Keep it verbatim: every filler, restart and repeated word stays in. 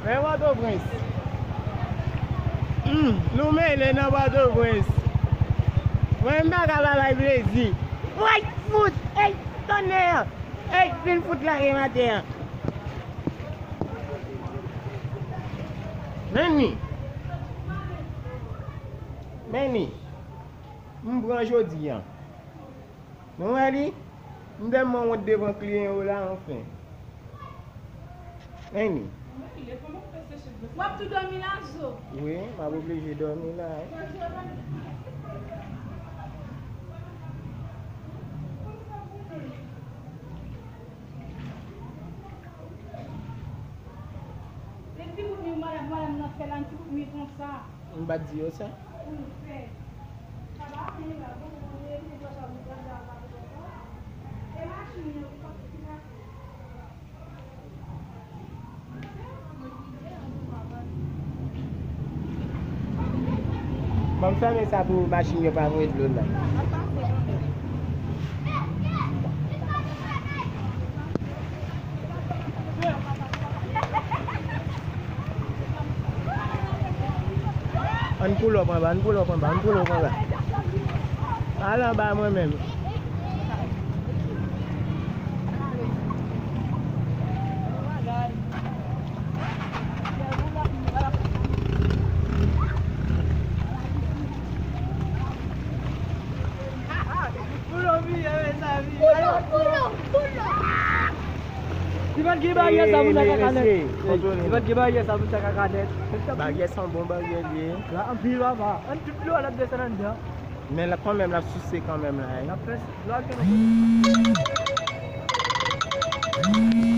Men Pòtoprens. Hmm, nou mele nan Pòtoprens. Mwen, m pa ka pa bay plezi. Woy, fout! Ey, tonnè! Ey, vin fout lage m atè a. Men ni. Men ni. M pran jodi a. Nou wè li? M tèlman wont devan kliyan yo la, anfen. Men ni. W ap tou dòmi la, Zo? Wi, m ap oblije dòmi la, wi. Se ti bout mi, madanm, madanm nan fè la, ti bout mi konsa. M pa t di yo sa? Pou l fè. Sa pa anyen la, bon, bon, bon, bon, bon, bon, bon, bon, bon. E machin yo, ki pa, ki pa. Ban m fèmen sa pou machin yo pa voye dlo la. Ann pull up anba, ann pull up anba, ann pull up anba. Al anba mwen menm. Li pa t gen baryè sa pou ta ka kanèt. Li pa t gen baryè sa pou ta ka kanèt. Baryè sa yon bon baryè li ye. Anpil papa. Ann tout dlo a l ap desann anndan. Men la kanmenm l ap souse kanmenm la, wi. L ap fè dlo a gen